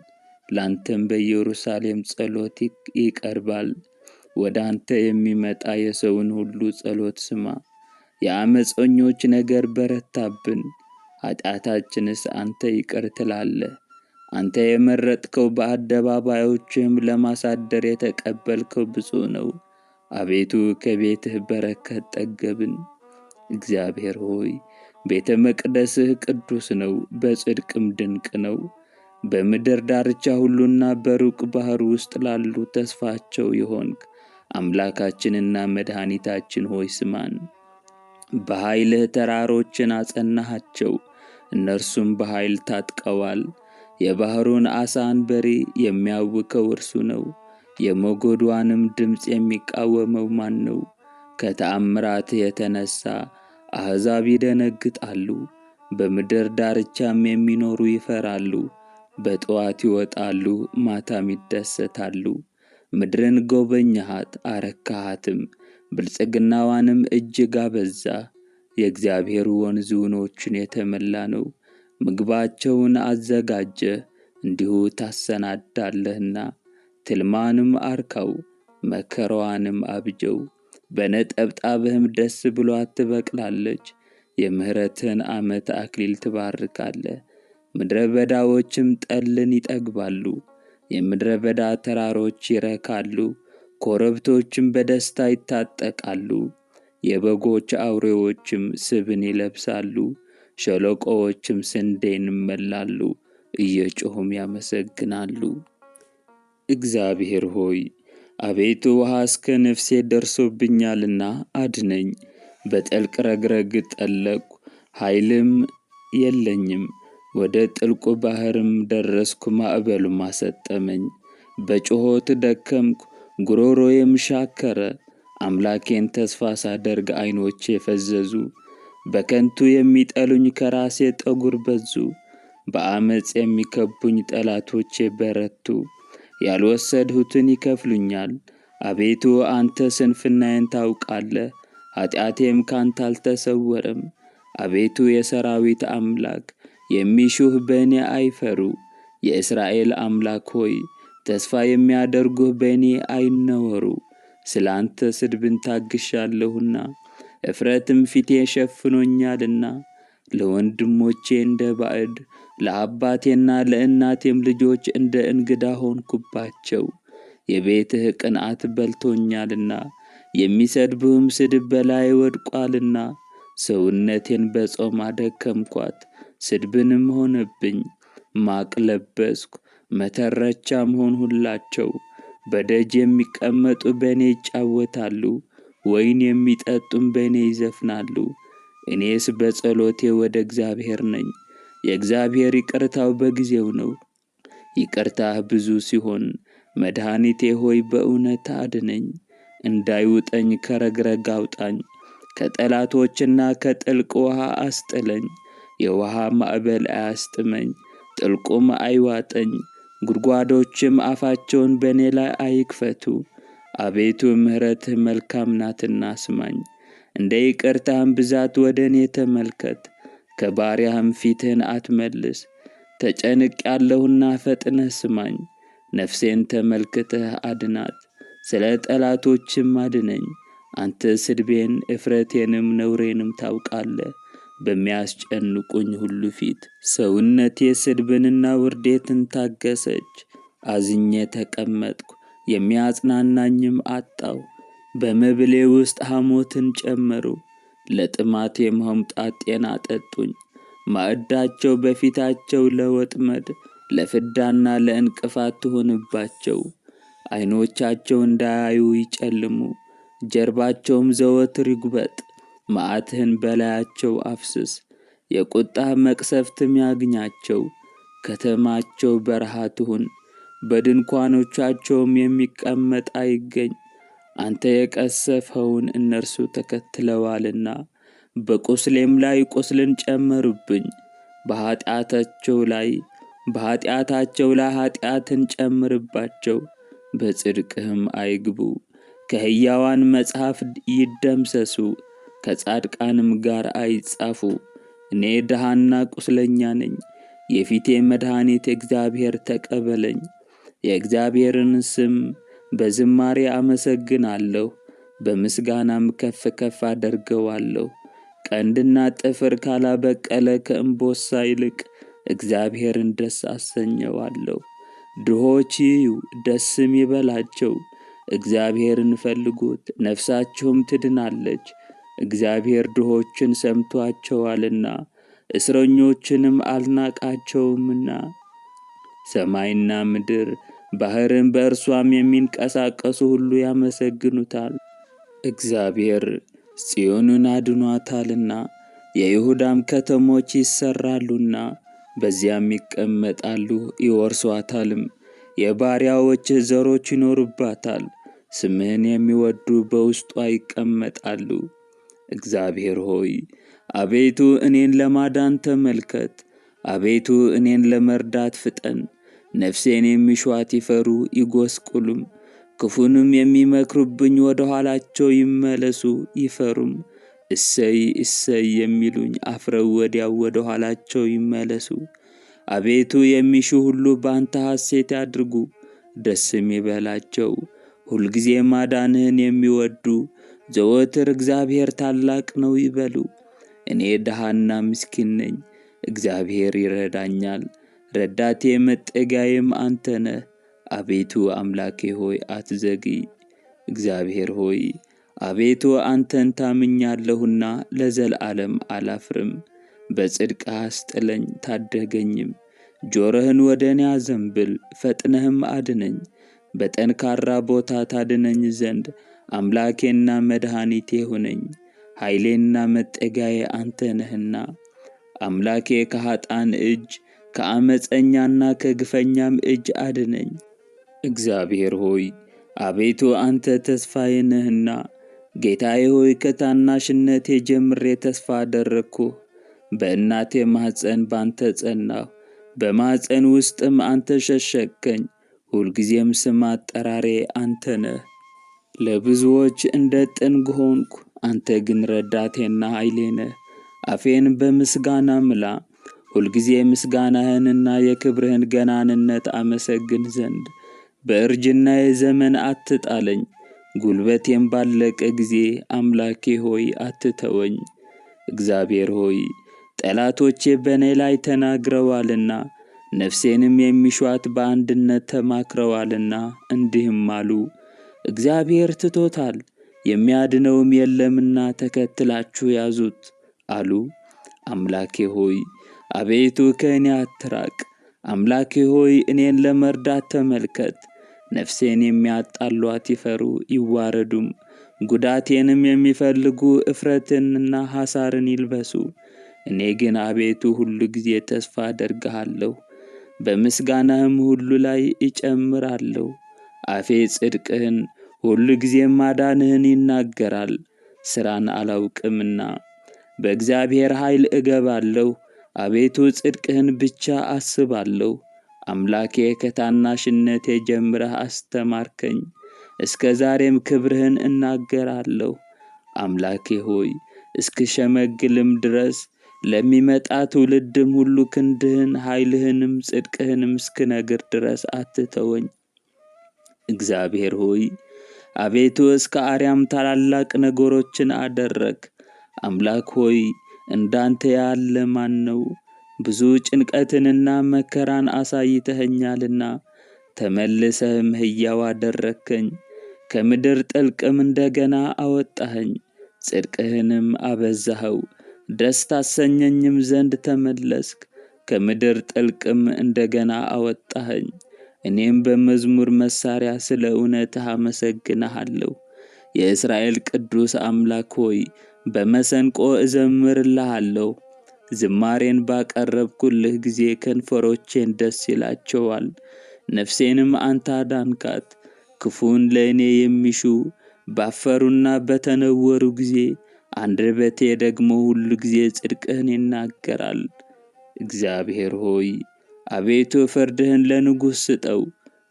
Speaker 1: ላንተም በኢየሩሳሌም ጸሎት ይቀርባል። ወደ አንተ የሚመጣ የሰውን ሁሉ ጸሎት ስማ። የአመፀኞች ነገር በረታብን፣ ኃጢአታችንስ አንተ ይቅር ትላለህ። አንተ የመረጥከው በአደባባዮችህም ለማሳደር የተቀበልከው ብፁዕ ነው። አቤቱ ከቤትህ በረከት ጠገብን። እግዚአብሔር ሆይ ቤተ መቅደስህ ቅዱስ ነው፣ በጽድቅም ድንቅ ነው። በምድር ዳርቻ ሁሉና በሩቅ ባህር ውስጥ ላሉ ተስፋቸው የሆንክ አምላካችንና መድኃኒታችን ሆይ ስማን። በኃይልህ ተራሮችን አጸናሃቸው፣ እነርሱም በኃይል ታጥቀዋል። የባሕሩን ዓሣ አንበሪ የሚያውከው እርሱ ነው። የሞገዷንም ድምፅ የሚቃወመው ማን ነው? ከተአምራትህ የተነሣ አሕዛብ ይደነግጣሉ፣ በምድር ዳርቻም የሚኖሩ ይፈራሉ። በጠዋት ይወጣሉ፣ ማታም ይደሰታሉ። ምድርን ጎበኘሃት አረካሃትም፣ ብልጽግናዋንም እጅግ አበዛ። የእግዚአብሔር ወንዝ ውኖችን የተመላ ነው። ምግባቸውን አዘጋጀ፣ እንዲሁ ታሰናዳለህና። ትልማንም አርካው፣ መከራዋንም አብጀው። በነጠብጣብህም ደስ ብሏት ትበቅላለች። የምሕረትህን ዓመት አክሊል ትባርካለህ። ምድረ በዳዎችም ጠልን ይጠግባሉ። የምድረ በዳ ተራሮች ይረካሉ፣ ኮረብቶችም በደስታ ይታጠቃሉ። የበጎች አውሬዎችም ስብን ይለብሳሉ፣ ሸለቆዎችም ስንዴን ይመላሉ፣ እየጮኹም ያመሰግናሉ። እግዚአብሔር ሆይ አቤቱ ውሃ እስከ ነፍሴ ደርሶብኛልና አድነኝ። በጥልቅ ረግረግ ጠለቅኩ፣ ኃይልም የለኝም። ወደ ጥልቁ ባህርም ደረስኩ፣ ማዕበሉም አሰጠመኝ። በጩኸት ደከምኩ፣ ጉሮሮዬም ሻከረ። አምላኬን ተስፋ ሳደርግ ዓይኖቼ ፈዘዙ። በከንቱ የሚጠሉኝ ከራሴ ጠጉር በዙ። በአመፅ የሚከቡኝ ጠላቶቼ በረቱ። ያልወሰድሁትን ይከፍሉኛል። አቤቱ አንተ ስንፍናዬን ታውቃለህ፣ ኃጢአቴም ካንተ አልተሰወረም። አቤቱ የሰራዊት አምላክ የሚሹህ በእኔ አይፈሩ። የእስራኤል አምላክ ሆይ ተስፋ የሚያደርጉህ በእኔ አይነወሩ። ስለ አንተ ስድብን ታግሻለሁና እፍረትም ፊቴ ሸፍኖኛልና። ለወንድሞቼ እንደ ባዕድ ለአባቴና ለእናቴም ልጆች እንደ እንግዳ ሆንኩባቸው። የቤትህ ቅንዓት በልቶኛልና የሚሰድብህም ስድብ በላይ ወድቋልና። ሰውነቴን በጾም አደከምኳት፣ ስድብንም ሆነብኝ። ማቅ ለበስኩ፣ መተረቻም ሆንሁላቸው። በደጅ የሚቀመጡ በእኔ ይጫወታሉ፣ ወይን የሚጠጡም በእኔ ይዘፍናሉ። እኔስ በጸሎቴ ወደ እግዚአብሔር ነኝ። የእግዚአብሔር ይቅርታው በጊዜው ነው። ይቅርታህ ብዙ ሲሆን መድኃኒቴ ሆይ በእውነት አድነኝ። እንዳይውጠኝ ከረግረግ አውጣኝ፣ ከጠላቶችና ከጥልቅ ውሃ አስጥለኝ። የውሃ ማዕበል አያስጥመኝ፣ ጥልቁም አይዋጠኝ። ጉድጓዶችም አፋቸውን በእኔ ላይ አይክፈቱ። አቤቱ ምሕረትህ መልካም ናትና ስማኝ፣ እንደ ይቅርታህም ብዛት ወደ እኔ ተመልከት። ከባሪያህም ፊትህን አትመልስ። ተጨንቄአለሁና ፈጥነህ ስማኝ። ነፍሴን ተመልክተህ አድናት፣ ስለ ጠላቶችም አድነኝ። አንተ ስድቤን እፍረቴንም ነውሬንም ታውቃለህ፣ በሚያስጨንቁኝ ሁሉ ፊት። ሰውነቴ ስድብንና ውርዴትን ታገሰች። አዝኜ ተቀመጥኩ፣ የሚያጽናናኝም አጣው። በመብሌ ውስጥ ሐሞትን ጨመሩ፣ ለጥማቴም ሆምጣጤን አጠጡኝ። ማዕዳቸው በፊታቸው ለወጥመድ ለፍዳና ለዕንቅፋት ትሁንባቸው። ዓይኖቻቸው እንዳያዩ ይጨልሙ፣ ጀርባቸውም ዘወትር ይጉበጥ። መዓትህን በላያቸው አፍስስ፣ የቁጣህ መቅሰፍትም ያግኛቸው። ከተማቸው በረሃ ትሁን፣ በድንኳኖቻቸውም የሚቀመጥ አይገኝ። አንተ የቀሰፍኸውን እነርሱ ተከትለዋልና፣ በቁስሌም ላይ ቁስልን ጨመሩብኝ። በኃጢአታቸው ላይ በኃጢአታቸው ላይ ኃጢአትን ጨምርባቸው፣ በጽድቅህም አይግቡ። ከሕያዋን መጽሐፍ ይደምሰሱ፣ ከጻድቃንም ጋር አይጻፉ። እኔ ድሃና ቁስለኛ ነኝ፣ የፊቴ መድኃኒት እግዚአብሔር ተቀበለኝ። የእግዚአብሔርን ስም በዝማሬ አመሰግናለሁ፣ በምስጋናም ከፍ ከፍ አደርገዋለሁ። ቀንድና ጥፍር ካላበቀለ ከእምቦሳ ይልቅ እግዚአብሔርን ደስ አሰኘዋለሁ። ድሆች ይዩ ደስም ይበላቸው። እግዚአብሔርን ፈልጉት፣ ነፍሳችሁም ትድናለች። እግዚአብሔር ድሆችን ሰምቶአቸዋልና እስረኞችንም አልናቃቸውምና። ሰማይና ምድር ባሕርም በእርሷም የሚንቀሳቀሱ ሁሉ ያመሰግኑታል። እግዚአብሔር ጽዮንን አድኗታልና የይሁዳም ከተሞች ይሠራሉና በዚያም ይቀመጣሉ ይወርሷታልም። የባሪያዎችህ ዘሮች ይኖሩባታል፣ ስምህን የሚወዱ በውስጧ ይቀመጣሉ። እግዚአብሔር ሆይ አቤቱ እኔን ለማዳን ተመልከት፣ አቤቱ እኔን ለመርዳት ፍጠን። ነፍሴን የሚሿት ይፈሩ ይጎስቁሉም፣ ክፉንም የሚመክሩብኝ ወደ ኋላቸው ይመለሱ ይፈሩም። እሰይ እሰይ የሚሉኝ አፍረው ወዲያው ወደ ኋላቸው ይመለሱ። አቤቱ የሚሹ ሁሉ በአንተ ሐሴት ያድርጉ፣ ደስም ይበላቸው። ሁልጊዜ ማዳንህን የሚወዱ ዘወትር እግዚአብሔር ታላቅ ነው ይበሉ። እኔ ድሃና ምስኪን ነኝ፣ እግዚአብሔር ይረዳኛል። ረዳቴ መጠጊያዬም አንተ ነህ። አቤቱ አምላኬ ሆይ አትዘግይ። እግዚአብሔር ሆይ አቤቱ አንተን ታምኛለሁና ለዘላለም አላፍርም። በጽድቅ አስጥለኝ ታደገኝም። ጆሮህን ወደ እኔ አዘንብል ፈጥነህም አድነኝ። በጠንካራ ቦታ ታድነኝ ዘንድ አምላኬና መድኃኒቴ ሁነኝ። ኃይሌና መጠጊያዬ አንተ ነህና። አምላኬ ከኃጥአን እጅ ከዓመፀኛና ከግፈኛም እጅ አድነኝ። እግዚአብሔር ሆይ አቤቱ አንተ ተስፋዬ ነህና፣ ጌታዬ ሆይ ከታናሽነቴ ጀምሬ ተስፋ አደረግኩህ። በእናቴ ማኅፀን ባንተ ጸናሁ፣ በማኅፀን ውስጥም አንተ ሸሸግከኝ። ሁልጊዜም ስም አጠራሬ አንተ ነህ። ለብዙዎች እንደ ጥንግ ሆንኩ፣ አንተ ግን ረዳቴና ኃይሌ ነህ። አፌን በምስጋና ምላ፣ ሁልጊዜ ምስጋናህንና የክብርህን ገናንነት አመሰግን ዘንድ። በእርጅናዬ ዘመን አትጣለኝ፣ ጉልበቴም ባለቀ ጊዜ አምላኬ ሆይ አትተወኝ። እግዚአብሔር ሆይ ጠላቶቼ በእኔ ላይ ተናግረዋልና፣ ነፍሴንም የሚሿት በአንድነት ተማክረዋልና፣ እንዲህም አሉ፣ እግዚአብሔር ትቶታል፣ የሚያድነውም የለምና ተከትላችሁ ያዙት አሉ። አምላኬ ሆይ አቤቱ ከእኔ አትራቅ። አምላኬ ሆይ እኔን ለመርዳት ተመልከት። ነፍሴን የሚያጣሏት ይፈሩ ይዋረዱም፣ ጉዳቴንም የሚፈልጉ እፍረትንና ሐሳርን ይልበሱ። እኔ ግን አቤቱ ሁሉ ጊዜ ተስፋ አደርግሃለሁ፣ በምስጋናህም ሁሉ ላይ እጨምራለሁ። አፌ ጽድቅህን ሁሉ ጊዜም ማዳንህን ይናገራል፣ ሥራን አላውቅምና። በእግዚአብሔር ኃይል እገባለሁ፣ አቤቱ ጽድቅህን ብቻ አስባለሁ። አምላኬ ከታናሽነቴ ጀምረህ አስተማርከኝ፣ እስከ ዛሬም ክብርህን እናገራለሁ። አምላኬ ሆይ እስክሸመግልም ድረስ ለሚመጣ ትውልድም ሁሉ ክንድህን ኃይልህንም ጽድቅህንም እስክነግር ድረስ አትተወኝ። እግዚአብሔር ሆይ አቤቱ እስከ አርያም ታላላቅ ነገሮችን አደረግ። አምላክ ሆይ እንዳንተ ያለ ማን ነው? ብዙ ጭንቀትንና መከራን አሳይተኸኛልና ተመልሰህም ሕያው አደረግከኝ። ከምድር ጥልቅም እንደገና አወጣኸኝ፣ ጽድቅህንም አበዛኸው። ደስ ታሰኘኝም ዘንድ ተመለስክ። ከምድር ጥልቅም እንደገና አወጣኸኝ። እኔም በመዝሙር መሣሪያ ስለ እውነትህ አመሰግንሃለሁ። የእስራኤል ቅዱስ አምላክ ሆይ፣ በመሰንቆ እዘምርልሃለሁ። ዝማሬን ባቀረብኩልህ ጊዜ ከንፈሮቼን ደስ ይላቸዋል። ነፍሴንም አንተ አዳንካት። ክፉን ለእኔ የሚሹ ባፈሩና በተነወሩ ጊዜ፣ አንደበቴ ደግሞ ሁሉ ጊዜ ጽድቅህን ይናገራል። እግዚአብሔር ሆይ፣ አቤቱ ፍርድህን ለንጉሥ ስጠው፣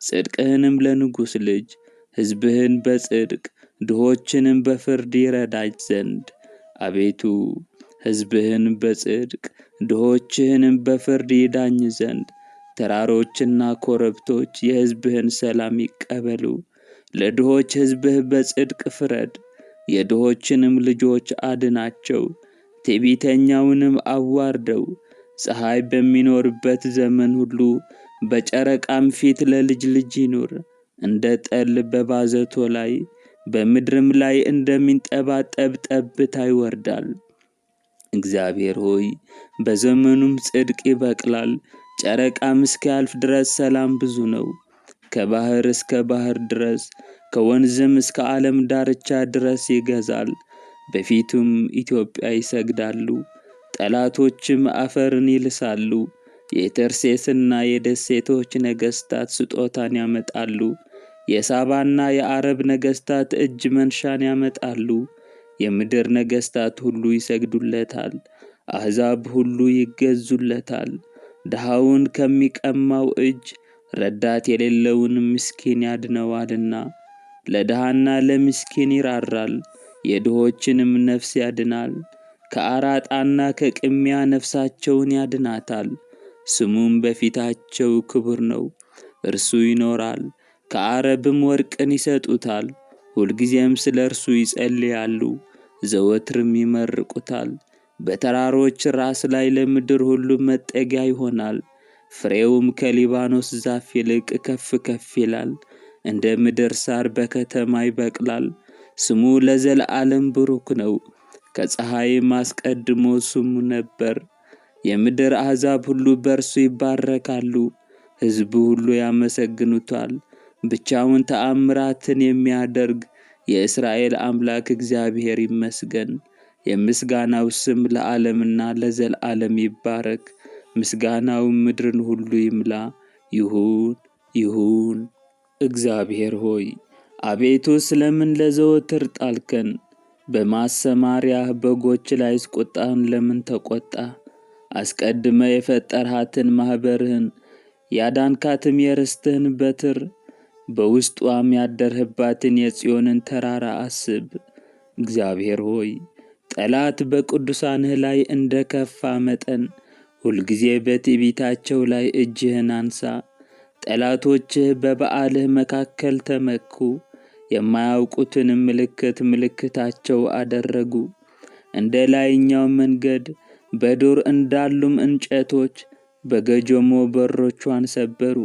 Speaker 1: ጽድቅህንም ለንጉሥ ልጅ፣ ሕዝብህን በጽድቅ ድሆችንም በፍርድ ይረዳጅ ዘንድ። አቤቱ፣ ሕዝብህን በጽድቅ ድሆችህንም በፍርድ ይዳኝ ዘንድ። ተራሮችና ኮረብቶች የሕዝብህን ሰላም ይቀበሉ። ለድሆች ሕዝብህ በጽድቅ ፍረድ፣ የድሆችንም ልጆች አድናቸው፣ ትዕቢተኛውንም አዋርደው። ፀሐይ በሚኖርበት ዘመን ሁሉ በጨረቃም ፊት ለልጅ ልጅ ይኑር። እንደ ጠል በባዘቶ ላይ፣ በምድርም ላይ እንደሚንጠባጠብ ጠብታ ይወርዳል። እግዚአብሔር ሆይ፣ በዘመኑም ጽድቅ ይበቅላል፣ ጨረቃም እስኪያልፍ ድረስ ሰላም ብዙ ነው። ከባህር እስከ ባህር ድረስ፣ ከወንዝም እስከ ዓለም ዳርቻ ድረስ ይገዛል። በፊቱም ኢትዮጵያ ይሰግዳሉ፣ ጠላቶችም አፈርን ይልሳሉ። የተርሴስና የደሴቶች ነገሥታት ስጦታን ያመጣሉ። የሳባና የአረብ ነገሥታት እጅ መንሻን ያመጣሉ። የምድር ነገሥታት ሁሉ ይሰግዱለታል፣ አሕዛብ ሁሉ ይገዙለታል። ድሃውን ከሚቀማው እጅ፣ ረዳት የሌለውን ምስኪን ያድነዋልና። ለድሃና ለምስኪን ይራራል፣ የድሆችንም ነፍስ ያድናል። ከአራጣና ከቅሚያ ነፍሳቸውን ያድናታል። ስሙም በፊታቸው ክቡር ነው። እርሱ ይኖራል፣ ከአረብም ወርቅን ይሰጡታል። ሁልጊዜም ስለ እርሱ ይጸልያሉ፣ ዘወትርም ይመርቁታል። በተራሮች ራስ ላይ ለምድር ሁሉ መጠጊያ ይሆናል። ፍሬውም ከሊባኖስ ዛፍ ይልቅ ከፍ ከፍ ይላል፣ እንደ ምድር ሳር በከተማ ይበቅላል። ስሙ ለዘለዓለም ብሩክ ነው። ከፀሐይም አስቀድሞ ስሙ ነበር። የምድር አሕዛብ ሁሉ በእርሱ ይባረካሉ፣ ሕዝቡ ሁሉ ያመሰግኑታል። ብቻውን ተአምራትን የሚያደርግ የእስራኤል አምላክ እግዚአብሔር ይመስገን። የምስጋናው ስም ለዓለምና ለዘላለም ይባረክ። ምስጋናው ምድርን ሁሉ ይምላ። ይሁን ይሁን። እግዚአብሔር ሆይ፣ አቤቱ ስለምን ለዘወትር ጣልከን? በማሰማርያህ በጎች ላይስ ቁጣህን ለምን ተቆጣ? አስቀድመ የፈጠርሃትን ማኅበርህን፣ ያዳንካትም የርስትህን በትር፣ በውስጧም ያደርህባትን የጽዮንን ተራራ አስብ። እግዚአብሔር ሆይ፣ ጠላት በቅዱሳንህ ላይ እንደ ከፋ መጠን ሁልጊዜ በትዕቢታቸው ላይ እጅህን አንሳ። ጠላቶችህ በበዓልህ መካከል ተመኩ፣ የማያውቁትንም ምልክት ምልክታቸው አደረጉ። እንደ ላይኛው መንገድ በዱር እንዳሉም እንጨቶች በገጆሞ በሮቿን ሰበሩ።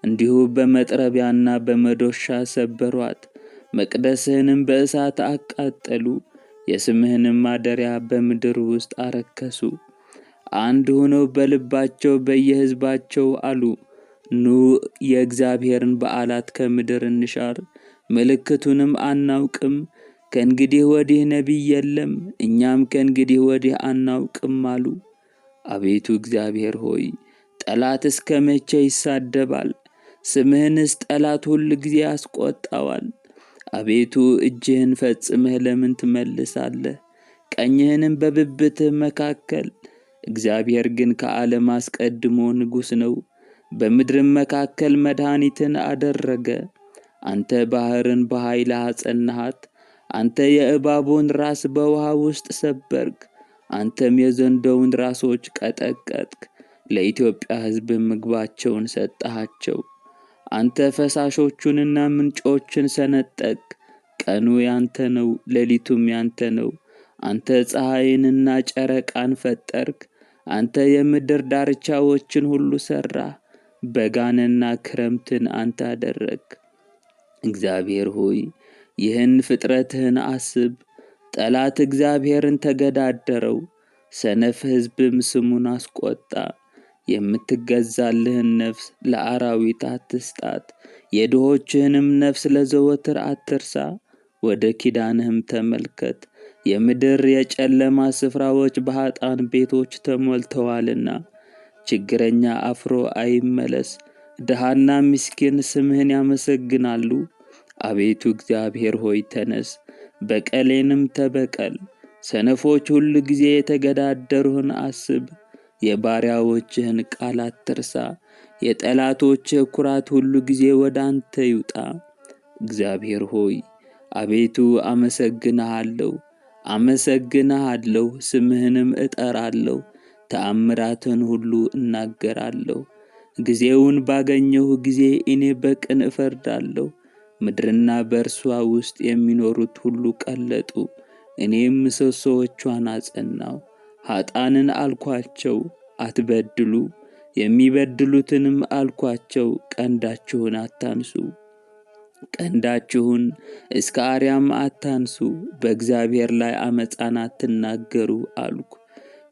Speaker 1: እንዲሁ በመጥረቢያና በመዶሻ ሰበሯት። መቅደስህንም በእሳት አቃጠሉ፣ የስምህንም ማደሪያ በምድር ውስጥ አረከሱ። አንድ ሆነው በልባቸው በየሕዝባቸው አሉ፣ ኑ የእግዚአብሔርን በዓላት ከምድር እንሻር፣ ምልክቱንም አናውቅም። ከእንግዲህ ወዲህ ነቢይ የለም፣ እኛም ከእንግዲህ ወዲህ አናውቅም አሉ። አቤቱ እግዚአብሔር ሆይ፣ ጠላት እስከ መቼ ይሳደባል? ስምህንስ ጠላት ሁል ጊዜ ያስቆጣዋል። አቤቱ፣ እጅህን ፈጽመህ ለምን ትመልሳለህ? ቀኝህንም በብብትህ መካከል። እግዚአብሔር ግን ከዓለም አስቀድሞ ንጉሥ ነው፣ በምድርም መካከል መድኃኒትን አደረገ። አንተ ባሕርን በኃይልህ አጸናሃት። አንተ የእባቡን ራስ በውሃ ውስጥ ሰበርክ። አንተም የዘንዶውን ራሶች ቀጠቀጥክ። ለኢትዮጵያ ሕዝብ ምግባቸውን ሰጠሃቸው። አንተ ፈሳሾቹንና ምንጮችን ሰነጠቅ። ቀኑ ያንተ ነው፣ ሌሊቱም ያንተ ነው። አንተ ፀሐይንና ጨረቃን ፈጠርክ። አንተ የምድር ዳርቻዎችን ሁሉ ሠራህ። በጋንና ክረምትን አንተ አደረግክ። እግዚአብሔር ሆይ፣ ይህን ፍጥረትህን አስብ። ጠላት እግዚአብሔርን ተገዳደረው፣ ሰነፍ ሕዝብም ስሙን አስቈጣ። የምትገዛልህን ነፍስ ለአራዊት አትስጣት፣ የድሆችህንም ነፍስ ለዘወትር አትርሳ። ወደ ኪዳንህም ተመልከት፣ የምድር የጨለማ ስፍራዎች በኃጥአን ቤቶች ተሞልተዋልና። ችግረኛ አፍሮ አይመለስ፣ ድሃና ምስኪን ስምህን ያመሰግናሉ። አቤቱ እግዚአብሔር ሆይ ተነስ፣ በቀሌንም ተበቀል። ሰነፎች ሁል ጊዜ የተገዳደሩህን አስብ። የባሪያዎችህን ቃል አትርሳ። የጠላቶችህ ኩራት ሁሉ ጊዜ ወደ አንተ ይውጣ። እግዚአብሔር ሆይ አቤቱ አመሰግንሃለሁ፣ አመሰግንሃለሁ፣ ስምህንም እጠራለሁ፣ ተአምራትህን ሁሉ እናገራለሁ። ጊዜውን ባገኘሁ ጊዜ እኔ በቅን እፈርዳለሁ። ምድርና በእርሷ ውስጥ የሚኖሩት ሁሉ ቀለጡ። እኔም ምሰሶዎቿን አጸናሁ። ኃጥአንን አልኳቸው አትበድሉ፣ የሚበድሉትንም አልኳቸው ቀንዳችሁን አታንሱ። ቀንዳችሁን እስከ አርያም አታንሱ፣ በእግዚአብሔር ላይ ዓመፃን አትናገሩ አልኩ።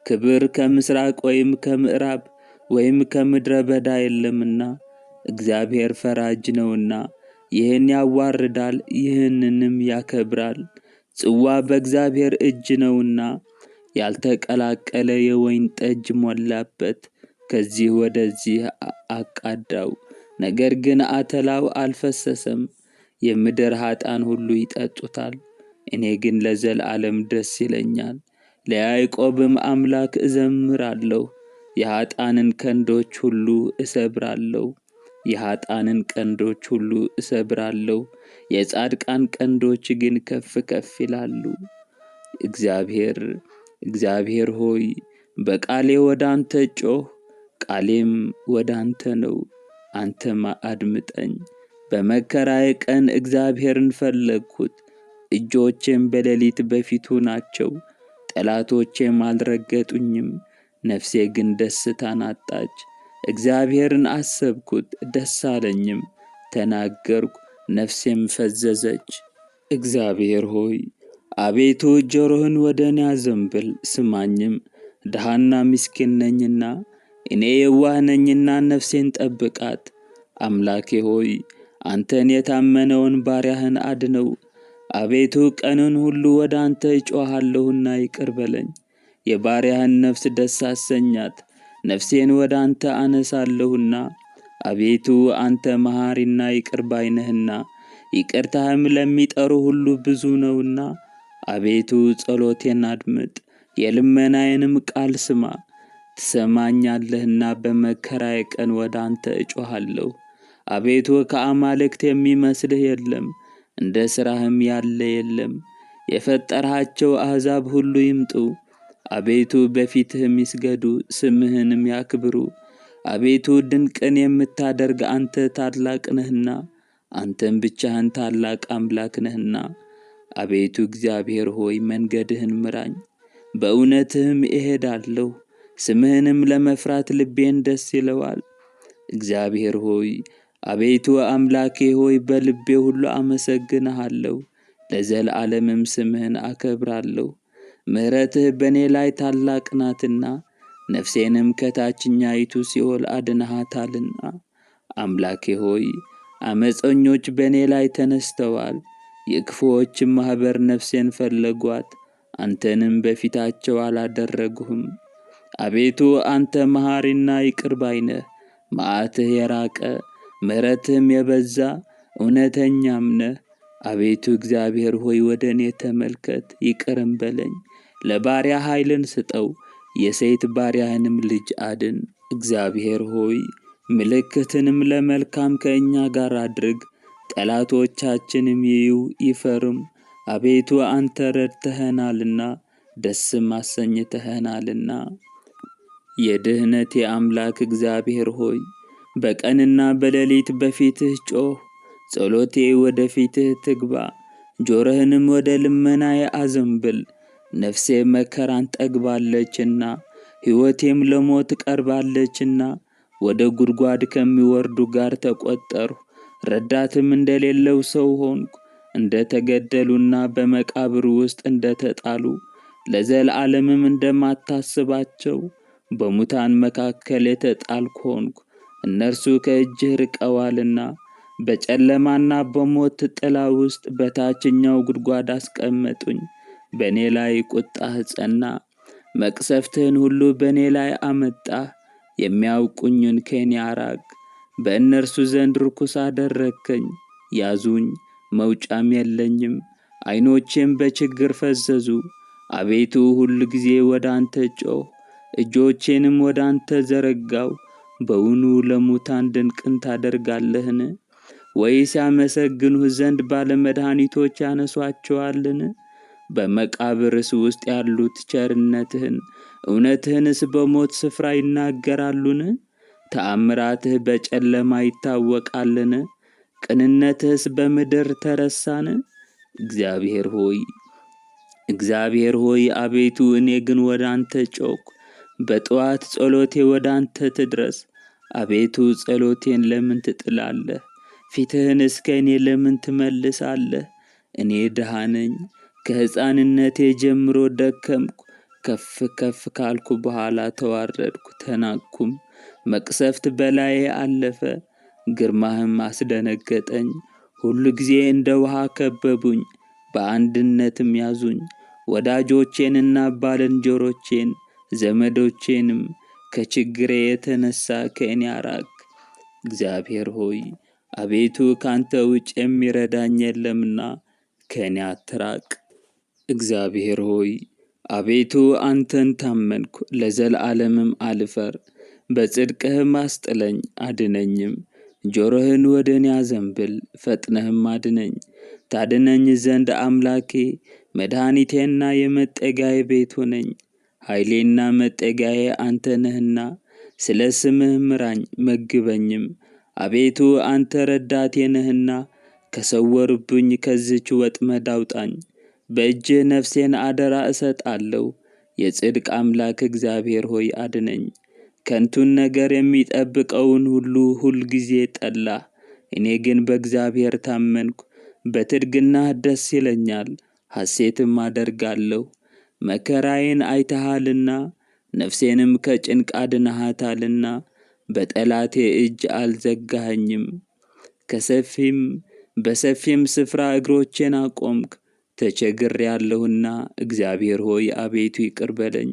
Speaker 1: ክብር ከምሥራቅ ወይም ከምዕራብ ወይም ከምድረ በዳ የለምና፣ እግዚአብሔር ፈራጅ ነውና፣ ይህን ያዋርዳል፣ ይህንንም ያከብራል። ጽዋ በእግዚአብሔር እጅ ነውና፣ ያልተቀላቀለ የወይን ጠጅ ሞላበት። ከዚህ ወደዚህ አቃዳው፣ ነገር ግን አተላው አልፈሰሰም። የምድር ኃጥአን ሁሉ ይጠጡታል። እኔ ግን ለዘላለም ደስ ይለኛል፣ ለያዕቆብም አምላክ እዘምራለሁ። የኃጥአንን ቀንዶች ሁሉ እሰብራለሁ፣ የኃጥአንን ቀንዶች ሁሉ እሰብራለሁ። የጻድቃን ቀንዶች ግን ከፍ ከፍ ይላሉ። እግዚአብሔር እግዚአብሔር ሆይ በቃሌ ወደ አንተ ጮህ፣ ቃሌም ወደ አንተ ነው፣ አንተም አድምጠኝ። በመከራዬ ቀን እግዚአብሔርን ፈለግሁት፣ እጆቼም በሌሊት በፊቱ ናቸው። ጠላቶቼም አልረገጡኝም፣ ነፍሴ ግን ደስታን አጣች። እግዚአብሔርን አሰብኩት፣ ደስ አለኝም፣ ተናገርኩ፣ ነፍሴም ፈዘዘች። እግዚአብሔር ሆይ አቤቱ ጆሮህን ወደ እኔ አዘንብል፣ ስማኝም። ድሃና ምስኪን ነኝና እኔ የዋህ ነኝና ነፍሴን ጠብቃት። አምላኬ ሆይ አንተን የታመነውን ባሪያህን አድነው። አቤቱ ቀንን ሁሉ ወደ አንተ እጮኻለሁና ይቅር በለኝ። የባሪያህን ነፍስ ደስ አሰኛት፣ ነፍሴን ወደ አንተ አነሳለሁና። አቤቱ አንተ መሐሪና ይቅር ባይ ነህና፣ ይቅርታህም ለሚጠሩ ሁሉ ብዙ ነውና። አቤቱ ጸሎቴን አድምጥ፣ የልመናዬንም ቃል ስማ። ትሰማኛለህና በመከራዬ ቀን ወደ አንተ እጮኻለሁ። አቤቱ ከአማልክት የሚመስልህ የለም፣ እንደ ሥራህም ያለ የለም። የፈጠርሃቸው አሕዛብ ሁሉ ይምጡ፣ አቤቱ በፊትህም ይስገዱ፣ ስምህንም ያክብሩ። አቤቱ ድንቅን የምታደርግ አንተ ታላቅ ነህና፣ አንተም ብቻህን ታላቅ አምላክ ነህና። አቤቱ እግዚአብሔር ሆይ መንገድህን ምራኝ፣ በእውነትህም እሄዳለሁ። ስምህንም ለመፍራት ልቤን ደስ ይለዋል። እግዚአብሔር ሆይ አቤቱ አምላኬ ሆይ በልቤ ሁሉ አመሰግንሃለሁ፣ ለዘላለምም ስምህን አከብራለሁ። ምሕረትህ በእኔ ላይ ታላቅ ናትና፣ ነፍሴንም ከታችኛይቱ ሲኦል አድነሃታልና። አምላኬ ሆይ አመፀኞች በእኔ ላይ ተነስተዋል፣ የክፉዎችም ማኅበር ነፍሴን ፈለጓት፣ አንተንም በፊታቸው አላደረጉህም። አቤቱ አንተ መሐሪና ይቅር ባይ ነህ፣ መዓትህ የራቀ ምሕረትህም የበዛ እውነተኛም ነህ። አቤቱ እግዚአብሔር ሆይ ወደ እኔ ተመልከት፣ ይቅርም በለኝ። ለባሪያ ኃይልን ስጠው፣ የሴት ባሪያህንም ልጅ አድን። እግዚአብሔር ሆይ ምልክትንም ለመልካም ከእኛ ጋር አድርግ፣ ጠላቶቻችንም ይዩ ይፈሩም። አቤቱ አንተ ረድተኸናልና ደስም አሰኝተኸናልና። የድህነቴ አምላክ እግዚአብሔር ሆይ በቀንና በሌሊት በፊትህ ጮህ። ጸሎቴ ወደ ፊትህ ትግባ፣ ጆሮህንም ወደ ልመናዬ አዘንብል። ነፍሴ መከራን ጠግባለችና ሕይወቴም ለሞት ቀርባለችና፣ ወደ ጉድጓድ ከሚወርዱ ጋር ተቆጠርሁ፣ ረዳትም እንደሌለው ሰው ሆንኩ። እንደ ተገደሉና በመቃብር ውስጥ እንደ ተጣሉ ለዘላለምም እንደማታስባቸው በሙታን መካከል የተጣልኩ ሆንኩ። እነርሱ ከእጅህ ርቀዋልና በጨለማና በሞት ጥላ ውስጥ በታችኛው ጉድጓድ አስቀመጡኝ። በእኔ ላይ ቁጣህ ጸና፣ መቅሰፍትህን ሁሉ በእኔ ላይ አመጣህ። የሚያውቁኝን ከእኔ አራቅ፣ በእነርሱ ዘንድ ርኩስ አደረግከኝ። ያዙኝ፣ መውጫም የለኝም። ዓይኖቼም በችግር ፈዘዙ። አቤቱ ሁል ጊዜ ወደ አንተ ጮኽሁ፣ እጆቼንም ወደ አንተ ዘረጋው። በውኑ ለሙታን ድንቅን ታደርጋለህን? ወይስ ያመሰግኑህ ዘንድ ባለመድኃኒቶች ያነሷቸዋልን? በመቃብርስ ውስጥ ያሉት ቸርነትህን እውነትህንስ በሞት ስፍራ ይናገራሉን? ተአምራትህ በጨለማ ይታወቃልን? ቅንነትህስ በምድር ተረሳን? እግዚአብሔር ሆይ እግዚአብሔር ሆይ አቤቱ፣ እኔ ግን ወደ አንተ ጮኽሁ። በጠዋት ጸሎቴ ወደ አንተ ትድረስ። አቤቱ ጸሎቴን ለምን ትጥላለህ? ፊትህን እስከ እኔ ለምን ትመልሳለህ? እኔ ድሃ ነኝ፣ ከሕፃንነቴ ጀምሮ ደከምኩ። ከፍ ከፍ ካልኩ በኋላ ተዋረድኩ፣ ተናቅኩም። መቅሰፍት በላዬ አለፈ፣ ግርማህም አስደነገጠኝ። ሁሉ ጊዜ እንደ ውሃ ከበቡኝ፣ በአንድነትም ያዙኝ። ወዳጆቼንና ባልንጀሮቼን ዘመዶቼንም ከችግሬ የተነሳ ከእኔ አራቅ። እግዚአብሔር ሆይ አቤቱ ካንተ ውጭ የሚረዳኝ የለምና ከእኔ አትራቅ። እግዚአብሔር ሆይ አቤቱ አንተን ታመንኩ፣ ለዘላለምም አልፈር። በጽድቅህም አስጥለኝ አድነኝም። ጆሮህን ወደ እኔ አዘንብል፣ ፈጥነህም አድነኝ። ታድነኝ ዘንድ አምላኬ መድኃኒቴና የመጠጊያዬ ቤት ሁነኝ። ኃይሌና መጠጊያዬ አንተ ነህና ስለ ስምህ ምራኝ መግበኝም። አቤቱ አንተ ረዳቴ ነህና ከሰወሩብኝ ከዚች ወጥመድ አውጣኝ። በእጅህ ነፍሴን አደራ እሰጣለሁ። የጽድቅ አምላክ እግዚአብሔር ሆይ አድነኝ። ከንቱን ነገር የሚጠብቀውን ሁሉ ሁልጊዜ ጠላህ። እኔ ግን በእግዚአብሔር ታመንኩ፣ በትድግናህ ደስ ይለኛል፣ ሐሴትም አደርጋለሁ። መከራዬን አይተሃልና ነፍሴንም ከጭንቅ አድነሃታልና በጠላቴ እጅ አልዘጋኸኝም። ከሰፊም በሰፊም ስፍራ እግሮቼን አቆምክ። ተቸግሬአለሁና እግዚአብሔር ሆይ አቤቱ ይቅር በለኝ።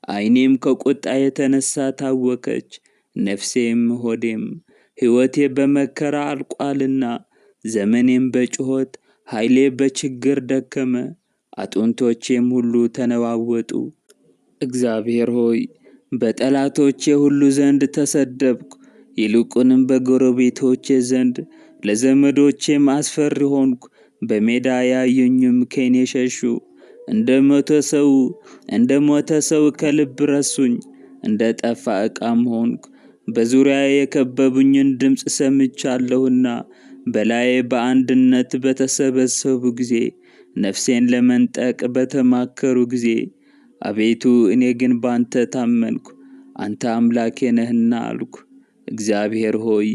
Speaker 1: ዓይኔም ከቁጣ የተነሳ ታወከች፣ ነፍሴም ሆዴም። ሕይወቴ በመከራ አልቋልና ዘመኔም በጩኸት ኃይሌ በችግር ደከመ። አጥንቶቼም ሁሉ ተነዋወጡ። እግዚአብሔር ሆይ በጠላቶቼ ሁሉ ዘንድ ተሰደብኩ፣ ይልቁንም በጎረቤቶቼ ዘንድ ለዘመዶቼም አስፈሪ ሆንኩ። በሜዳ ያዩኝም ከኔ ሸሹ። እንደ ሞተ ሰው እንደ ሞተ ሰው ከልብ ረሱኝ፣ እንደ ጠፋ ዕቃም ሆንኩ። በዙሪያዬ የከበቡኝን ድምፅ ሰምቻለሁና በላዬ በአንድነት በተሰበሰቡ ጊዜ፣ ነፍሴን ለመንጠቅ በተማከሩ ጊዜ፣ አቤቱ እኔ ግን ባንተ ታመንኩ፣ አንተ አምላኬ ነህና አልኩ። እግዚአብሔር ሆይ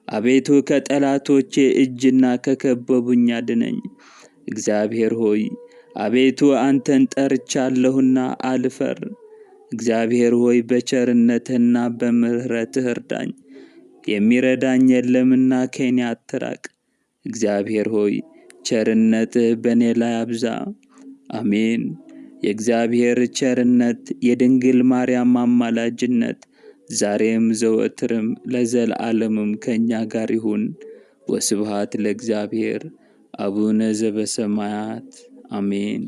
Speaker 1: አቤቱ ከጠላቶቼ እጅና ከከበቡኝ አድነኝ። እግዚአብሔር ሆይ አቤቱ አንተን ጠርቻለሁና አልፈር። እግዚአብሔር ሆይ በቸርነትህና በምሕረትህ እርዳኝ፣ የሚረዳኝ የለምና ከኔ አትራቅ። እግዚአብሔር ሆይ ቸርነትህ በእኔ ላይ አብዛ። አሜን። የእግዚአብሔር ቸርነት የድንግል ማርያም አማላጅነት ዛሬም ዘወትርም ለዘላለምም ከእኛ ጋር ይሁን። ወስብሐት ለእግዚአብሔር። አቡነ ዘበሰማያት አሜን።